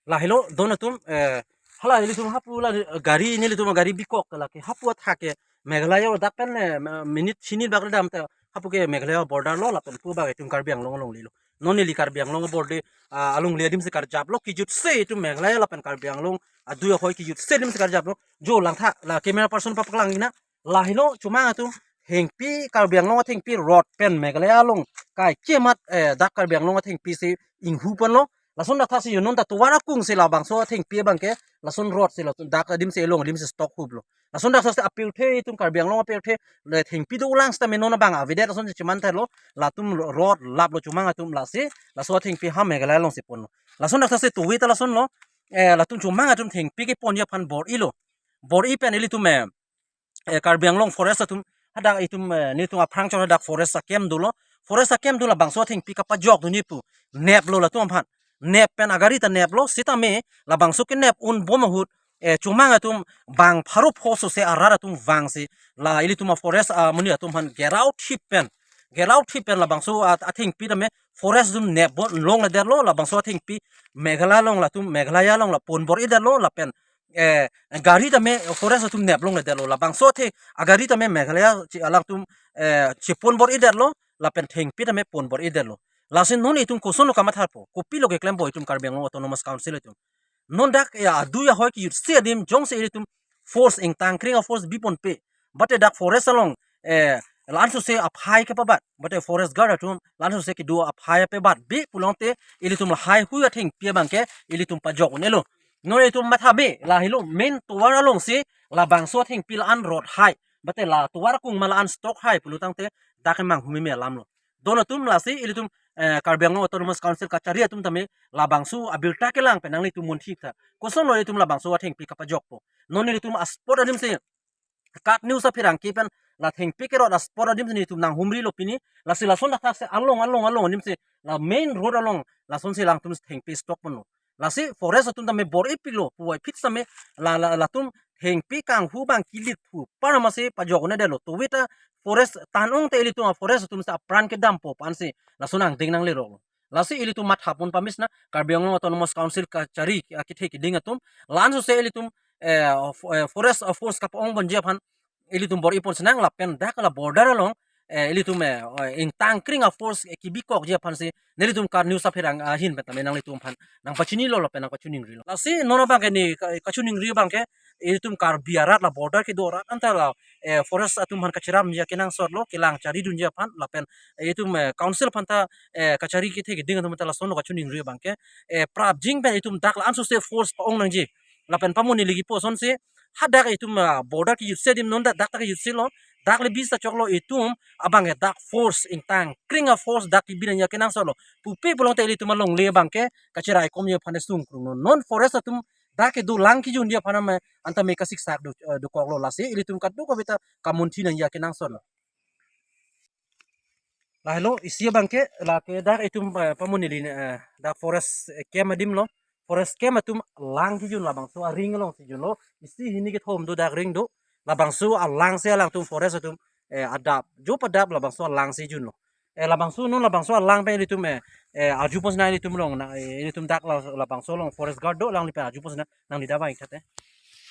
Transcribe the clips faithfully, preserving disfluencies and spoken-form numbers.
Lahelo don atum, eh, hala ilitum hapu la, eh, gari, nelitum gari bikok lake hapu athak ke Meghalaya dak pen, eh, minute sinit bak damte hapu ke Meghalaya border lo, lapen pu bak itum Karbi Anglong alongle lo. Non neli Karbi Anglong border, ah, alongle adim si karjaplo, kejutse itum Meghalaya lapen Karbi Anglong adui ahoi kejutse adim si karjaplo. Jo langtha la camera person papaklang ina. Lahelo chomang atum, thengpi, Karbi Anglong athengpi rot pen Meghalaya along kaike mat, eh, dak Karbi Anglong athengpi si inghu ponlo. Lason dak thaksi yo non ta tovar akung si labangso athengpi abang ke, lason rot si lason dak adim si elong adim si stock huplo. Lason dak thaksi apirthe itum Karbi Anglong apirthe le thengpi dolang seta me non abang avedet lason si cheman thalo, latum rot laplo chomang atum, lasi laso athengpi ha Meghalaya along si ponlo. Lason dak thaksi tuwi ta lasonlo, eh, latum chomang atum thengpi keponji aphan bor-ilo. Bor-i pen ilitum, eh, eh, Karbi Anglong forest atum, hadak itum, eh, nelitum aphrang chot hadak forest akem dolo. Forest akem do, labangso athengpi kapajok dunji pu neplo latum aphan. Nep pen agari ta neplo, sitame labangso kenep un bom ahut, eh, chomang atum bang pharo pho sose arat atum vangsi la ilitum aforest amonit atum aphan gherao thip pen, gherao thip pen labangso at-, athengpi tame forest atum nep bom longledetlo, labangso athengpi Meghalaya along, latum Meghalaya along la pon bor-idetlo, lapen, eh, gari tame forest atum nep longledetlo. Labangso athe agari tame Meghalaya chi alangtum, eh, chepon bor-idetlo, lapen thengpi tame pon bor-idetlo. Lasi non itum kosonlo kamatharpo, kopilo keklempo itum Karbi Anglong Autonomous Council itum. Non dak, eh, adui ahoi kejutse adim jongsi ilitum force ingtang kring aforce biponpe, bate dak forest along, eh, la-an sose aphai kepabat, bate forest guard atum la-an sose kedo aphai apebatbe pulote ilitum lahai hui athengpi abang ke ilitum pajok un-elo. Non itum mathabe, lahelo main tovar alongsi labangso athengpi la-an rot hai, bate la tovar akung ma la-an stock hai pulo tangte dak kemang humi me alamlo. Don atum, lasi ilitum, eh, Karbi Anglong Autonomous Council kachari atum tame labangso abirta kelang pen nanglitum munthitha. Kosonlo itum labangso athengpi kapajokpo. Non nelitum aspot adim si KAT News apherangke pen la thengpi kerot aspot adim si nelitum nanghumrilo pini. Lasi lason dak thaksi along, along, along adim si la main road along lason si alangtum thengpi stock ponlo. Lasi forest atum tame bor-ipiklo, puvoiphit tame la, la, latum thengpi kanghu abang kilit pu parmasi pajok un-edetlo. Tuwi ta forest tan-ong te ilitum aforest atum si apran kedampo pu ansi lason angdeng nangleroklo. Lasi ilitum mathapon pamesna, Karbi Anglong Autonomous Council kachari, ah, kethe keding atum, la-an sose ilitum, eh, of-, eh, forest, ah, force kapa-ong ponji aphan ilitum bor-ipon sinang, lapen dak la border along, eh, ilitum, eh, eh, ingtang kring aforce, eh, kebikokji aphansi nelitum KAT News apherang ahin pen tame nanglitum aphan nangpachinilo lapen nangpachiningrilo. Lasi non abang ke ne ka-, kachiningri abang ke, ilitum Karbi arat la border kedo arat anta la, eh, forest atum aphan kachiramji akenangsotlo, kelang charidunji aphan, lapen, eh, itum, eh, council aphan ta, eh, kachari kethe keding atum ta lasonlo kachiningri abang ke, eh, prapjin pen itum dak la-an sose force pa-ong nangji. Lapen pamuni ligi pu asonsi, hadak itum, ah, border kejutse adim non dak, dak ta kejutselo, dak le bis ta choklo, itum abang ke dak force ingtang kring aforce dak kebi nangji akenangsotlo. Pupe pulote ilitum alongle abang ke kachiraikomji aphan sungkrung non. Non forest atum dak kedolang kejunji aphan tame anta me kasiksak do, eh, dokoklo. Lasi ilitum kadokave ta kamunthi nangji akenangsotlo. Lahelo isi abang ke, lake dak itum, eh, pamuni lin, eh, dak forest, eh, camp adim lo. Forest camp atum lang kejun labangso aring alongsi junlo. Isi hini kethom do, dak ring do. Labangso alang si alangtum forest atum, eh, adap, jo padap labangso alang si junlo. Eh, labangso non labangso alang pen ilitum, eh, eh, arjupon sinang ilitum along, na, eh, ilitum dak la, labangso along forest guard do, alangli pen arjupon sinang, nangli dak abang ik tha te.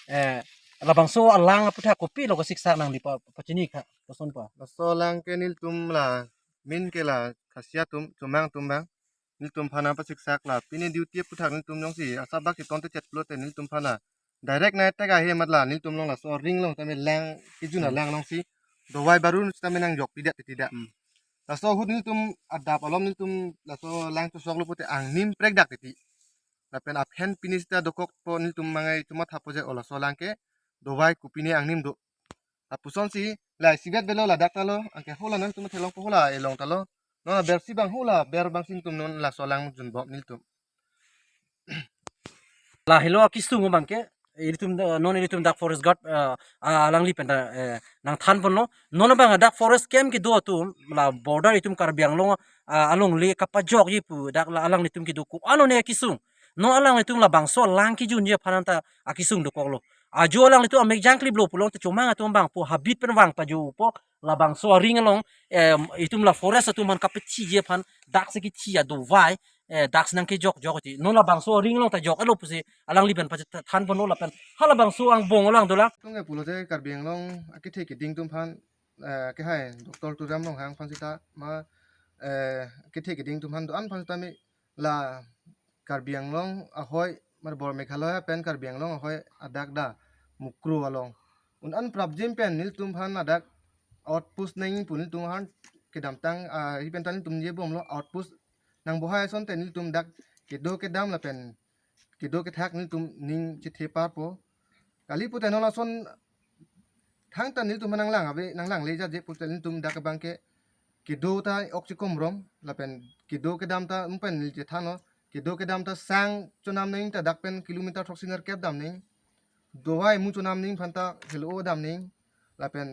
Eh, labangso alang aputhak kopilo kasiksak, nangli pa, pachini ik tha, koson pa. Laso alang ke nelitum la, main ke la Khasia atum, chomang atum abang nelitum aphan nangpasiksak, la pini duty aputhak nelitum jongsi asabak keton te chet pulote nelitum aphan la direct nai tek ahe mat la nelitum along laso ring along tame lang kejun Hmm. alang alongsi dovai baru sitame nangjok pidet titi dak. Hmm. Laso ahut nelitum adap alom nelitum laso lang chosoklo pute angnim prekdak titi. Lapen aphen pini sita dokokpo, nelitum mangai chomathapo je o laso alang ke dovai kopine angnim do. Lapusonsi la isivet avelo, ladak ta lo, anke hola nangtum thelongpo, hola elong ta lo. Non aber si abang, hola aber abangsi nelitum non laso alang junbom nelitum. Lahelo akesung abang ke, ilitum, eh, non ilitum dak forest guard, eh, ah, alangli pen ta, eh, nangthan ponlo. Non abang dak forest camp kedo atum, la border itum Karbi Anglong, ah, alongle kapajokji pu dak la alanglitum kedo ko-an lo ne akesung. Non alanglitum labangso alang kejunji aphan anta akesung dokoklo. Ajo alanglitum amek jangkliplo pulote chomang atum abang po habit pen vang pajopo, labangso aring along, em, itum la forest atum aphan kapachiji aphan dak si kechi adovai, eh, dak si nangkejok jok ti. Non labangso aring along ta jok-etlo pusi alangli pen pachethan ponlo lapen halabangso angbong along dolang. Tungke pulote Karbi Anglong akethe keding atum aphan, eh, kehai Doctor Tuliram Ronghang aphan seta ma, eh, kethe keding atum aphan do-an aphan seta me la Karbi Anglong ahoi, mar bor Meghalaya pen Karbi Anglong ahoi adak dak Mukro along. Un-an prapjin pen nelitum aphan adak outpost nangji pu nelitum aphan kedamtang, ah, hi pen ta nelitum ningje bomlo outpost nangbonai ason te nelitum dak kedo kedam lapen kedo kethak nelitum ning chethe parpo. Kali pute non ason thangta nelitum aphan nanglang ave, nanglangle jatje pute nelitum dak abangke kedo ta ok chikom rom, lapen kedo kedam ta mungpen neli chethanlo, kedo kedam ta sang chonam nangji ta dak pen kilometer throksi nerkep dam nangji. Dovai mu chonam nangji aphan ta helo dam nangji. Lapen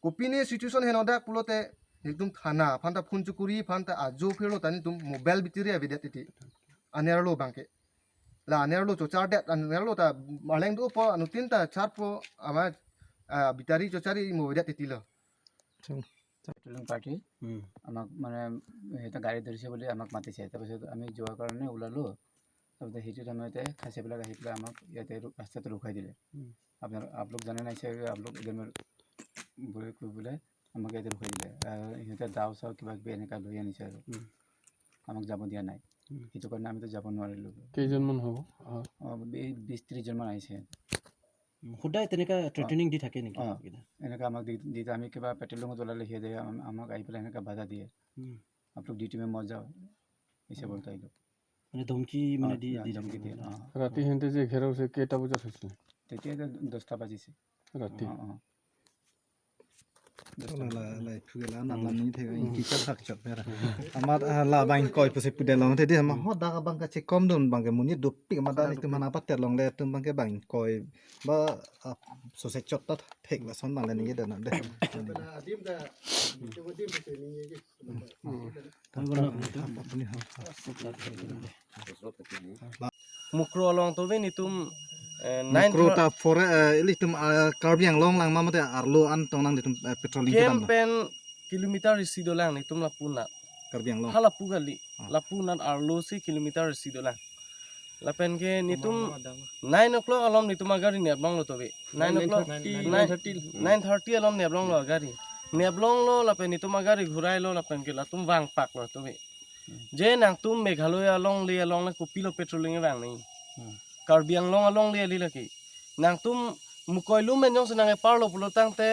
kopine situation heno dak pulote nelitum thana aphan ta phone chokori aphan ta ajo phirlo ta nelitum mobile battery avedet titi. Anerlo abangke. La anerlo chochardet, anerlo ta arleng dopo, anuttin ta charpo, ama, ah, battery chocharji mo avedet titilo. Patrolling party, hmm, আমাক মানে এটা গাড়ী ধৰিছে বুলি আমাক মাতিছে। তাৰপিছত আমি যোৱাৰ কাৰণে ওলালো। তাৰপিছত সেইটো সময়তে খাচীবিলাক আহি পেলাই আমাক ইয়াতে ৰু-, ৰাস্তাতে ৰখাই দিলে। উম। আপোনাৰ, আপোনালোক জানে নাই চাগে, আপোনালোক এজনৰ বুলি কৈ পেলাই আমাক ইয়াতে ৰখাই দিলে। আৰু সিহঁতে দাও চাও কিবা কিবি এনেকা লৈ আনিছে আৰু। উম। আমাক যাব দিয়া নাই। উম। সেইটো কাৰণে আমিতো যাব নোৱাৰিলো। কেইজনমান হ'ব? অ। অ, বি-, বিশ ত্ৰিশজনমান আহিছে। উম, সদায় তেনেকা অ। Threatening দি থাকে নেকি অ। এইকেইটা? এনেকা আমাক দি, দি, আমি কিবা পেট্ৰলিং জ্বলালে সিহঁতে আম-, আমাক আহি পেলাই এনেকা বাধা দিয়ে। উম। আপোনালোক ডিউটি মে মত যাও। এসে উম। বলতা হে লোক। মানে ধমকি মানে অ, দি, অ, দি ধমকি থাকে দিয়ে, মানে। অ। ৰাতি সিহঁতে যে ঘেৰাও হৈছে, কেইটা বজাত হৈছিলে? তেতিয়া এতিয়া দহটা বাজিছে। ৰাতি? অ, অ। Desta. Wala la, la, phu la, na, hmm, lam ni the, hmm, ki chak chak pera. Amat, ah, labang ingkoi pusi pudelo the di, ama ho dak abang kachekom dun abangke monit dopik amat da nelitum aphan apater longle atum abangke bang ingkoi ba, ah, so se chot ta thek lason ma le ningje dana de. Hmm. Mukro along tove netum, eh, nine Mukro thir- ta fore, eh, ilitum, eh, Karbi Anglong lang ma mate arlo an tong nangtum, eh, patrolling kedam camp lo? Pen kilometer isi dolang netum lapu anat. Karbi Anglong. Ha lapu kali. Ah. Lapu anat arlo si kilometer isi dolang. Lapen ke netum nine o'clock alom netum agari neplonglo tove. Nine o'clock, nine thirty. Nine thirty alom neplonglo agari. Neplonglo lapen netum agari ghurailo lapen ke latum vangpaklo tove. Je nangtum Meghalaya alongle along le kopilo patrolling vang nangji. Hmm. Karbi Anglong alongle ali lake. Nangtum mukoi lum menjong senang eparlo pulo tangte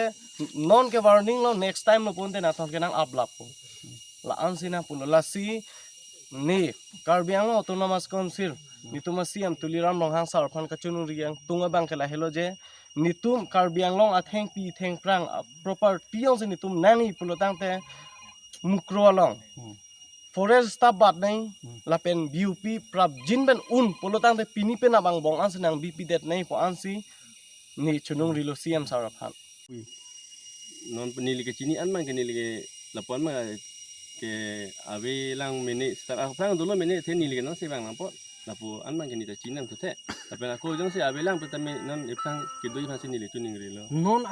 non ke warning lo, next time lo ponte nangtum ke nang ablap po. La ansi nang pulo lasi ne Karbi Anglong Autonomous Council netum a-C M Tuliram Ronghang sar aphan kachiningri angtung abangke lahelo je netum Karbi Anglong athengpi thengphrang a-property jongsi netum nangji pulo tangte Mukro along. Hmm. Forest staff bat nangji, hmm, lapen B O P prapjin pen un pulo tangte pini pen abang bong ansi nang bipidet nangji pu ansi ne chiningrilo C M sar aphan. Non neli kechini an abangke neli ke lapu an abangke ave lang mene, staff aphrang dolo mene the neli ke non si vang nangpo. Lapu an abangke neli ta chinam thu the. Lapen ako jongsi ave lang pu tame non ephrang kedo aphansi neli chiningrilo. Non